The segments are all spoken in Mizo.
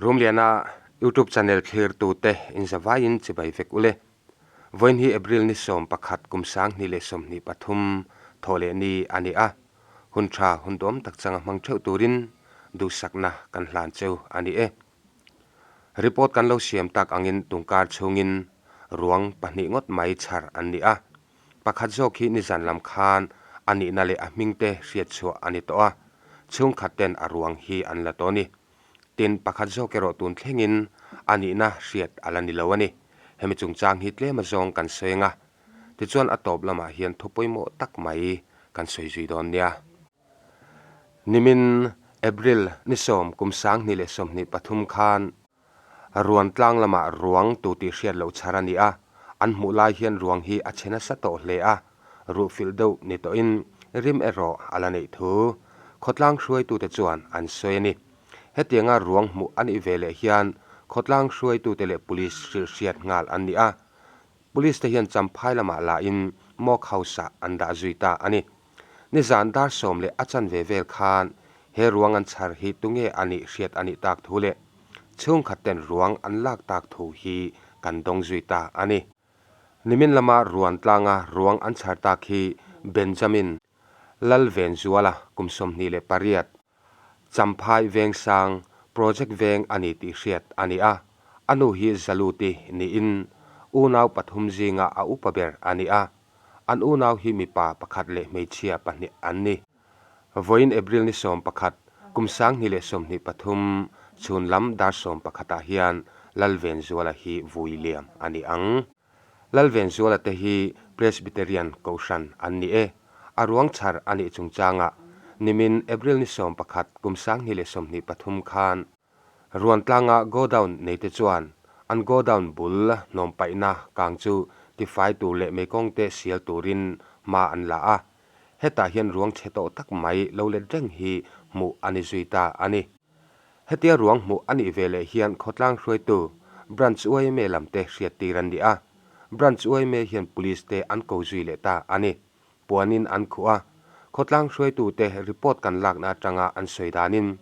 Rumliana YouTube channel thlirtute inzavaiin chibai vek ule. Vawiin hi April ni 11 kum 2023 thawh leh ni a ni a. Hun tha hun duam tak changa hmang theuh turin duhsakna kan hlan cheu a ni e. Report kan lo siam tak angin tungkar chhungin ruang pahnih ngawt mai chhar an ni a. Pakhat zawk hi nizan lam khan a nihna leh a hmingte hriat chhuah a ni tawh a, chhungkhat ten a ruang hi an la tawh a ni. Tin, pakhat zawk erawh tun thlengin a nihna hriat a la ni lo a ni. Hemi chungchang hi tlem azawng kan sawi ang a, tichuan a tawp lamah hian thu pawimawh tak mai kan sawi zui dawn nia. Nimin April ni 10 kum 2023 khan Ruan tlang lamah ruang tu tih hriat loh chhar a ni a, an hmuh lai hian ruang hi a chhe nasa tawh hle a, ruh filh deuh ni tawhin rim erawh a la neih thu khawtlang hruaitute chuan an sawi a ni. Hetianga ruang hmuh a nih ve leh hian khawtlang hruaitute leh police hrilh hriat nghal an ni a, police te hian Champhai lamah lahin Mock House-ah an dah zui ta a ni. Nizan dar sawm leh a chanve vel khan he ruang an chhar hi tunge a nih hriat a nih tak thu leh chhungkhat ten ruang an lak tak thu hi kan dawng zui ta a ni. Nimin lama ruan tlanga ruang an chhar tak hi Benjamin Lalvenzuala kum 28, Champhai Vengsang Project Veng a ni tih hriat a ni a, a nu hi Zaluti niin unau pathum zinga a upa ber a ni a. An unau hi mipa pakhat leh hmeichhia pahnih an ni. Vawiin April ni 11, kum 2023 chhun lam dar 11 ah hian Lalvenzuala hi vui liam a ni ang. Lalvenzuala te hi Presbyterian Kohhran an ni e. A ruang chhar a nih chungchangah nimin April ni 11, kum 2023 khan Ruantlanga godown neite chuan an godown bul hnawm paihna kang chu tifai tur leh meikawngte sial turin hma an la a. Hetah hian ruang chhe tawh tak mai lo let reng hi hmuh a ni zui ta a ni. Hetia ruang hmuh a nih ve leh hian khawtlang hruaitu Branch yma lamte hriattir an ni a. Branch yma hian Police te an ko zui leh ta a ni. Puanin an khuh a, khawtlang hruaitute report kan lakna atanga an sawi danin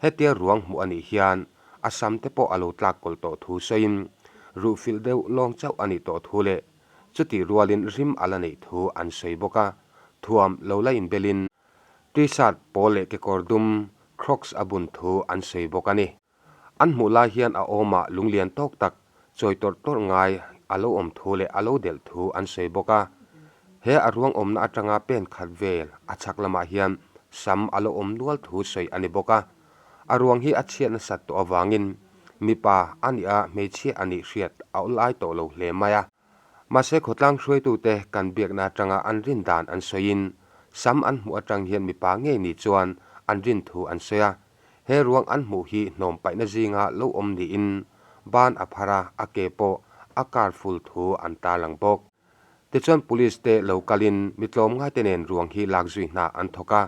hetia ruang hmuh a nih hian a sam te pawh a lo tlak kawlh tawh thu sawiin ruh filh deuh lawng chauh a nih tawh thu leh chutih rualin rim a la neih thu an sawi bawk a, thuam lo la inbelin T-shirt pawl leh kekawr dum Crocs a bun thu an sawi bawk a ni. An hmuh lai hian a awmah lunglian tawk tak chawi tawrh tawrh ngai a lo awm thu leh a lo delh thu an sawi bawk a. He a ruang awmna atanga pen khat vel a chhak lamah hian sam a lo awm nual thu sawi a ni bawk a. A ruang hi a chhiat nasat tawh avangin mipa a nih a hmeichhia a nih hriat a awl ai tawh lo hle mai a. Mahse khawtlang hruaitute kan biakna atanga an rin dan an sawiin sam an hmuh atang hian mipa ngei ni chuan an rin thu an sawi a. He ruang an hmuh hi hnawm paihna zinga lo awm niin ban a phar a, a ke pawh a kar ful thu an tarlang bawk. Tichuan Police te lo kalin mi tlawmngaite nen ruang hi lak zui hna an thawk a,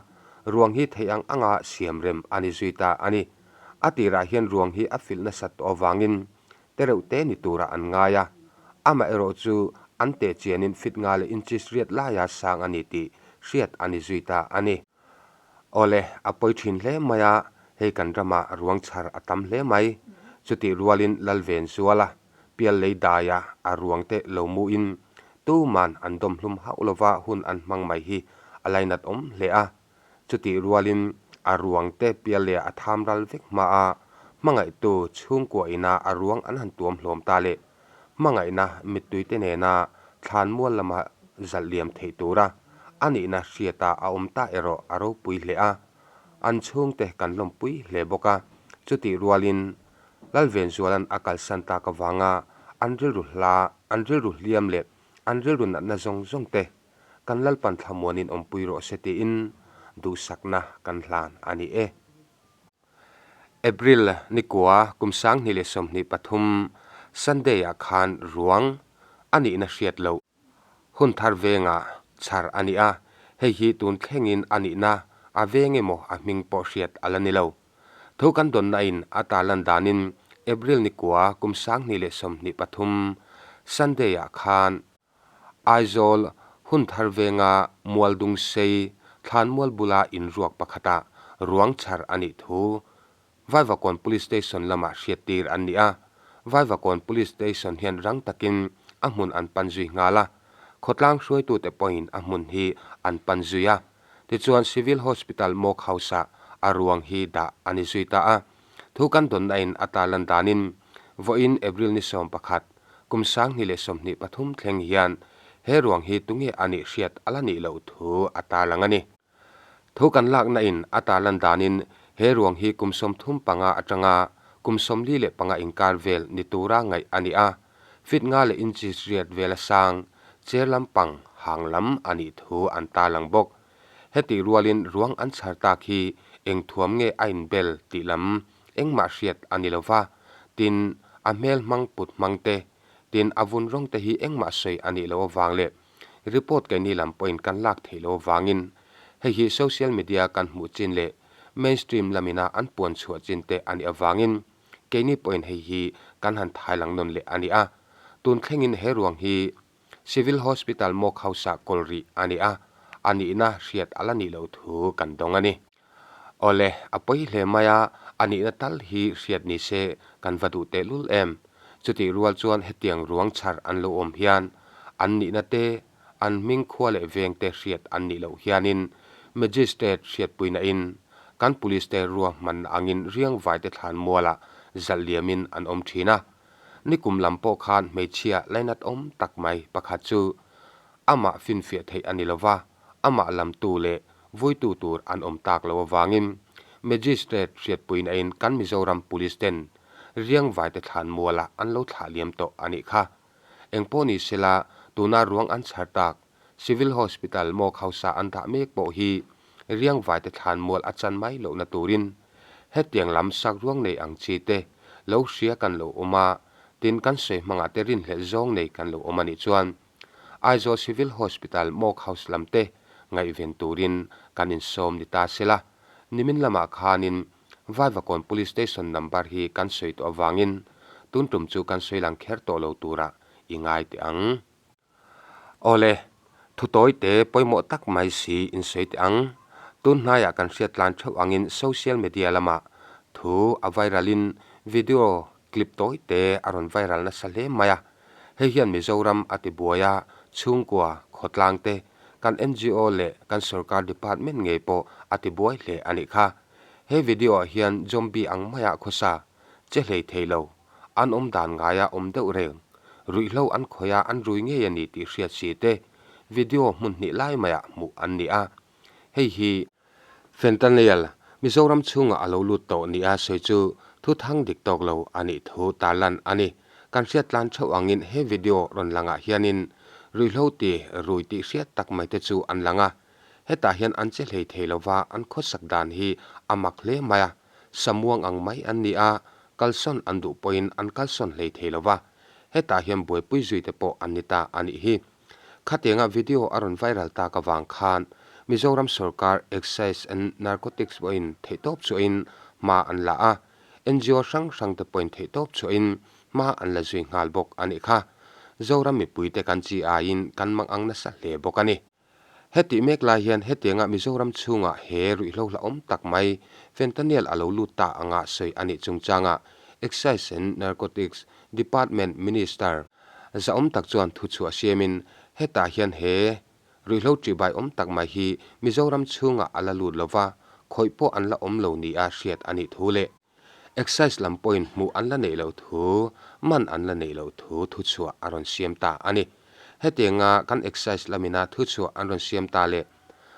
ruang hi theih ang anga siam rem a ni zui ta a ni. A tirah hian ruang hi a filh nasat tawh avangin tereuh te ni turah an ngai a, amaherawh chu an teh chianin fit nga leh inches riat laia sang a ni tih hriat a ni zui ta a ni. Awle, a pawi thin hle mai a, hei kan ramah ruang chhar a tam hle mai. Chutih rualin Lalvenzuala, pial lei daia a ruang te lo muin tuman an dawm hlum hauh lova hun an hmang mai hi a lainat awm hle a. Chutih rualin a ruang te pial leh a tham ral vek hma a, hmangaihtu chhungkua ina a ruang an han tuam hlawm ta leh hmangaihna mittui te nena thlan mual lama zalh liam theih tura a nihna hriata a awm ta erawh a ropui hle a, an chhungte kan lawmpui hle bawk a, chutih rualin Lalvenzuala'n a kalsan tak avanga an rilru hla, an rilru hliam leh an rilru natna zawng zawng te kan Lalpan thlamuanin awmpui rawh se tiin duhsakna kan hlan a ni e. April ni kua kum 2023 Sunday ah khan ruang a nihna hriat loh hun thar vengah chhar a ni a, hei hi tun thlengin a nihna a veng emaw a hming pawh hriat a la ni lo. Thu kan dawnna in a tarlan danin April ni kua kum 2023 Sunday ah khan Aizawl hun thar venga Mualdungsei thlanmual bula inruak pakhatah ruang chhar a nih thu Vaivakawn Police Station lamah hriattir an ni a. Vaivakawn Police Station hian rang takin a hmun an pan zui nghal a. Khawtlang hruaitute pawhin a hmun hi an pan zui a. Tichuan Civil Hospital Morgue House-ah a ruang hi dah a ni zui ta a. Thu kan dawnna in a tarlan danin vawiin April ni 11, kum 2023 thleng hian he ruang hi tunge a nih hriat a la nih loh thu a tarlang a ni. Thu kan lakna in a tarlan danin he ruang hi kum 35 atanga kum 45 inkar vel ni tura ngaih a ni a, feet nga leh inches riat vela sang, chair lampang hang lam a nih thu an tarlang bawk. Hetih rualin ruang an chhar tak hi eng thuam nge a inbel tih lam engmah hriat a ni lova, tin a hmel hmang put hmang te, tin a vun rawng te hi engmah sawi a nih loh avang leh report keini lam pawhin kan lak theih loh avangin hei hi social media kan hmuh chin leh mainstream lamina an puan chhuah chin te a nih avangin keini pawhin hei hi kan han thailang nawn leh a ni a. Tun thlengin he ruang hi Civil Hospital Morgue House-ah kawl rih a ni a, a nihna hriat a la nih loh thu kan dawng a ni. Awle, a pawi hle mai a, a nihna tal hi hriat ni se kan va duh tehlul em. Chutih rual chuan hetiang ruang chhar an lo awm hian an nihna te, an hming khua leh veng te hriat an nih loh hianin Magistrate hriatpuina in kan Police te ruahmanna angin riangvaite thlan mualah zalh liamin an awm thin a. Nikum lam pawh khan hmeichhia lainat awm tak mai pakhat chu amah finfiah theih a ni lova, amah lamtu leh vuitu tur an awm tak lo avangin Magistrate hriatpuina in kan Mizoram Police ten riangvaite thlan mualah an lo thlah liam tawh a nih kha. Engpawh ni sela tuna ruang an chhar tak Civil Hospital Morgue House-a an dah mek pawh hi riangvaite thlan mual a chan mai lohna turin hetiang lam sak ruang nei ang chi te lo hria kan lo awm a, tin kan sawi hmangah te rinhlelh zawng nei kan lo awm a nih chuan Aizawl Civil Hospital Morgue House lam te ngaihven turin kan insawm ni ta sela, nimin lamah khanin Vaivakawn Police Station number hi kan sawi tawh avangin tun tum chu kan sawi lang kher tawh lo turah i ngai teh ang. Awle, thu tawi te pawimawh tak mai si in sawi teh ang. Tun hnaiah kan hriat tlan theuh angin social media lamah thu a viral in video clip tawi te a rawn viral nasa hle mai a. Hei hian Mizoram a ti buai a, chhungkua, khawtlang te, kan NGO leh kan sorkar department ngei pawh a ti buai hle a nih kha. He video ah hian zombie ang maiah khawsa che hlei thei lo, an awm dan ngaia awm deuh reng, ruihhlo an khawih a an rui ngei a ni tih hriat si te video hmun hnih lai maiah hmuh an ni a. Hei hi. Fentanyl, Mizoram chhungah a lo lut tawh nia sawi chu thu thang dik tawk lo a nih thu tarlan a ni. Kan hriat tlan theuh angin he video rawn langah hianin ruihhlo ti rui tih hriat tak mai te chu an lang a. Hetah hian an che hlei thei lova an khawsak dan hi a mak hle mai a. Samuang ang mai an ni a, kalsawn an duh pawhin an kalsawn hlei thei lo va, hetah hian buaipui zui te pawh an ni ta a nih hi. Khatianga video a rawn viral tak avang khan Mizoram sorkar Excise and Narcotics pawhin theihtawp chhuahin hma an la a, ngo hrang hrang te pawhin theihtawp chhuahin hma an la zui nghal bawk a nih kha. Zoram mipuite kan chi aiin kan mang ang nasa hle bawk a ni. Hetih mek lai hian hetianga Mizoram chhungah he ruihhlo hlauhawm tak mai fentanyl a lo lut ta anga sawi a nih chungchangah Excise and Narcotics Department Minister zahawm tak chuan thuchhuah siamin hetah hian he ruihhlo ṭihbai awm tak mai hi Mizoram chhungah a la lut lova khawih pawh an la awm lo nia hriat a nih thu leh Excise lam pawhin hmuh an la neih loh thu, man an la neih loh thu thuchhuah a rawn siam ta a ni. Hetianga kan Excise lamina thuchhuah an rawn siam ta leh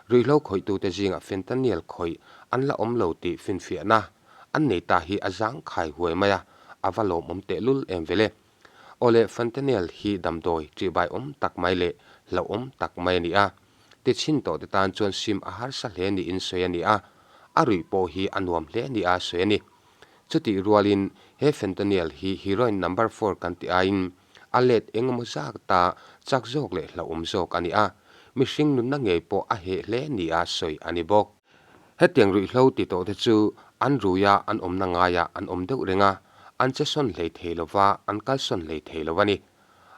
ruihhlo khawihtute zingah fentanyl khawih an la awm lo tih finfiahna an nei ta hi a zangkhai huai mai a, a va lawmawm tehlul em vele. Awle fentanyl hi damdawi ṭihbai awm tak mai leh hlauhawm tak mai a ni a. Ti chhin tawh te tan chuan sim a harsa hle niin sawi a ni a, a ruih pawh hi a nuam hle nia sawi a ni. Chutih rualin he fentanyl hi heroin number four kan tih aiin a let eng emaw zak ta chak zawk leh hlauhawm zawk a ni a, mihring nunna ngei pawh a heh hle nia sawi a ni bawk. Hetiang ruihhlo ti tawh te chu an rui a, an awmna ngaiah an awm deuh reng a, an che sawn hlei thei lova, an kal sawn hlei thei lo a ni.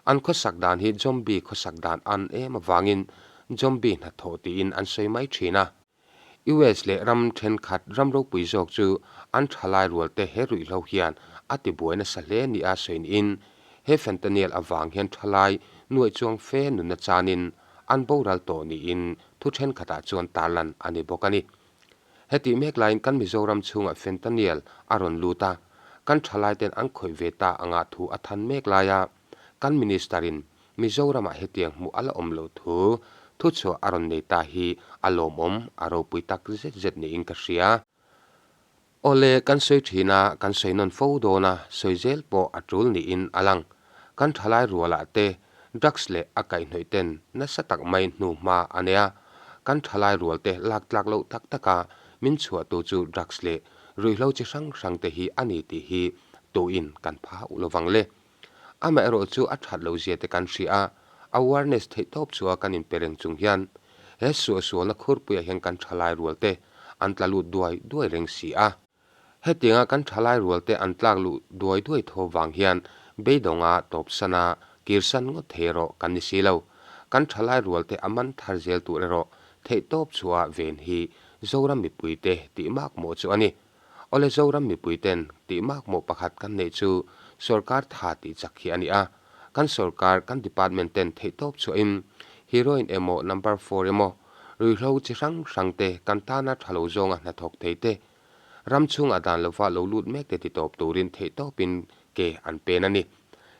An khawsak dan hi zombie khawsak dan an em avangin zombie hnathawh tiin an sawi mai thin a. US leh ram thenkhat ram ropui zawk chu an thalai rualte he ruihhlo hian a tibuai nasa hle nia sawiin he fentanyl avang hian thalai nuaih chuang fe nunna chanin an boral tawh niin thu thenkhatah chuan tarlan a ni bawk a ni. Hetih mek laiin kan Mizoram chhungah fentanyl a rawn lut a, kan thalaiten an khawih ve ta anga thu a than mek laia kan Minister-in Mizoramah hetiang hmuh a la awm loh thu thuchhuah a rawn nei ta hi a lawmawm, a ropui tak zet zet niin ka hria. Awle, kan sawi thin a, kan sawi nawn fo dawn a, sawi zel pawh a tul niin a lang. Kan thalai rualah te drugs leh a kaihhnawih ten nasa tak mai hnu hma a nei a, kan thalai rual te lak tlak loh tak taka min chhuahtu chu drugs leh ruihhlo chi hrang hrang te hi a ni tih hi tuin kan pha uh lovang le. Amaherawh chu a that lo zia te kan hria a, awareness theih tawp chua kan inpe reng chung hian he suahsualna khurpuiah hian kan thalai rual te an tla lut duai duai reng si a. Hetianga kan thalai rual te an tlak luh duai duai tho vang hian beidawnga tawpsan a kirsan ngawt thei erawh kan ni si lo. Kan thalai rual te a man thar zel tur erawh theih tawp chua ven hi Zoram mipuite tih makmawh chu a ni. Awle Zoram mipui ten tih makmawh pakhat kan neih chu sorkar tha tih chak hi a ni a. Kan sorkar, kan department ten theihtawp chhuahin heroin emaw number four emaw ruihhlo chi hrang hrang te kan tana tha lo zawnga hnathawk thei te ram chhungah dan lova lo lut mek te titawp turin theihtawpin ke an pen a ni.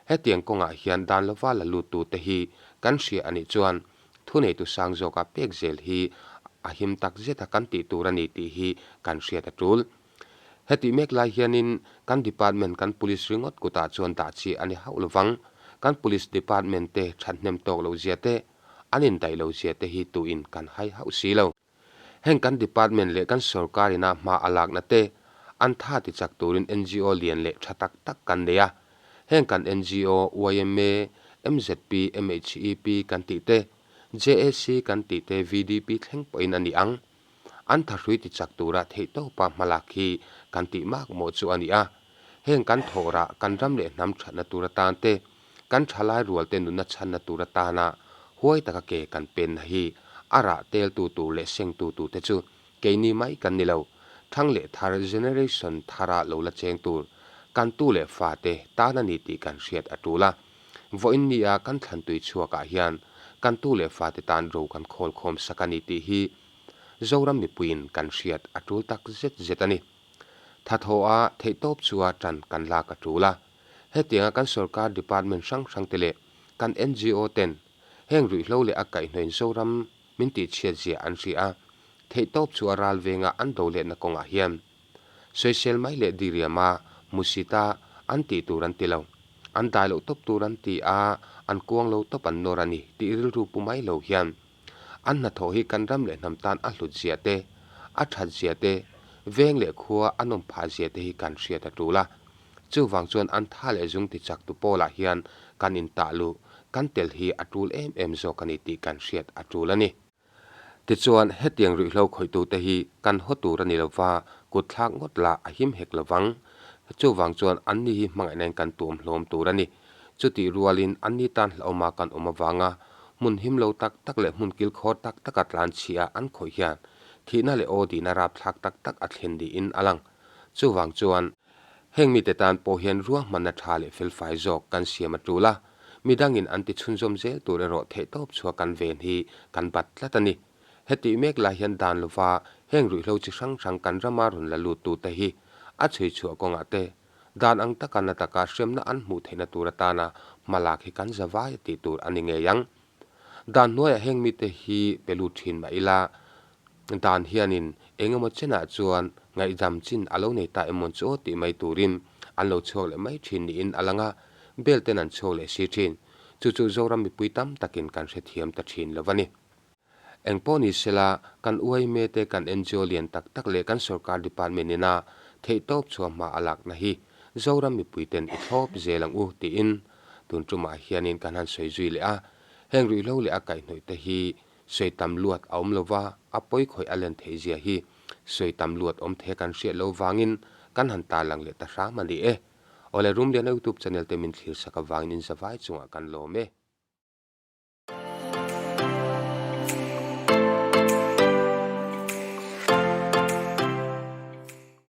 Hetiang kawngah hian dan lova la lut tu te hi kan hria a nih chuan Thuneitu sang zawka pek zel hi a him tak zet a kan tih tur a ni tih hi kan hriat a tul. Hetih mek lai hianin kan department kan police ringawt kutah chuan dah chi a ni hauh lovang. Kan police department te thathnem tawk loh zia te, an indaih loh zia te hi tuin kan hai hauh si lo. Heng kan department leh kan sorkar ina hma a lakna te an tha ti chak turin ngo lian leh tha tak tak kan nei a. Heng kan ngo, yma, mzp, MHEP kan tih te, JAC kan tih te VDP thleng pawhin a ni ang. An thahrui ti chak tura theihtawpa hmalak hi kan tih mak mawh chu a ni a. Heng kan thawhrah kan ram leh hnam thatna tur atan te, Kan thalai rualte nunna chhanna tur atana huai taka ke kan penna hi a rah teltu tur leh sengtu turte chu keini mai kan ni lo. Thang leh thar, generation, thara lo la cheng tur kan tu leh fate tan a ni tih kan hriat a tul a. Vawiin nia kan thlantui chhuakah hian kan tu leh fate tan ro kan khawl khawm sak a ni tih hi Zoram mipuiin kan hriat a tul tak zet zet a ni. Thathaw-a theihtawp chua tan kan lak a tul a. Hetianga kan sorkar department hrang hrangte leh kan ngo ten heng ruihhlo leh a kaihhnawin Zoram min tihchhiat zia an hria a, theihtawp chu a ral venga an do letna kawngah hian sawisel mai leh diriama hmusita an tih tur an ti lo. An dai loh tawp tur an ti a, an kuang lo tawp an nawr a ni tih rilru pu mai lo hian An hnathawh hi kan ram leh hnam tan a hlut zia te, a that zia te, veng leh khua a nawm phah zia te hi kan hriat a tul a. Chuvang chuan an tha leh zung ti chak tu pawlah hian kan intah luh, kan tel hi a tul em em zawk a ni tih kan hriat a tul a ni. Tichuan, hetiang ruihhlo khawihtute hi kan haw tur a ni lova, kut thlak ngawt lah a him hek lovang. Chuvang chuan anni hi hmangaihnain kan tuam hlawm tur a ni. Chutih rualin anni tan hlauhawma kan awm avanga hmun him lo tak tak leh hmun kilkhawr tak taka tlan chhia an khawih hian thihna leh aw dihna rapthlak tak tak a thlen niin a lang. Chuvang chuan heng mite tan pawh hian ruahmanna tha leh felfai zawk kan siam a tul a, midangin an ti chhunzawm zel tur erawh theihtawp chhuah kan ven hi kan bat tlat a ni. Hetih mek lai hian dan lova heng ruihhlo chi hrang hrang kan rama rawn la lut tute hi a chhui chhuah kawngah te Dan ang taka na taka hremna an hmuh theihna tur atana hmalak hi kan za vai tih tur a ni ngei ang. Dan hnuaiah heng mite hi pe lut thin mah ila, dan hianin eng emaw chenah chuan ngaihdam chin a lo nei ta emawn chu aw tih mai turin an lo chhuak leh mai thin niin a lang a, bel ten an chhuak leh si thin. Chu chu Zoram mipui tam takin kan hrethiam ta thin lo a ni. Engpawh ni sela, kan UIME te kan ngo lian tak tak leh kan sorkar department ina theihtawp chhuah hma a lakna hi Zoram mipuiten i thlawp zel ang u tiin tun tumah hianin kan han sawi zui leh a. Heng ruihhlo leh a kaihhnawih te hi sawi tam luat a awm lova, a pawi khawih a len theih zia hi sawi tam luat awm thei kan hriat lo vangin kan han tarlang leh ta hram a ni e. Awle Rumliana YouTube channel te min thlir sak avangin in zavai chungah kan lawm e.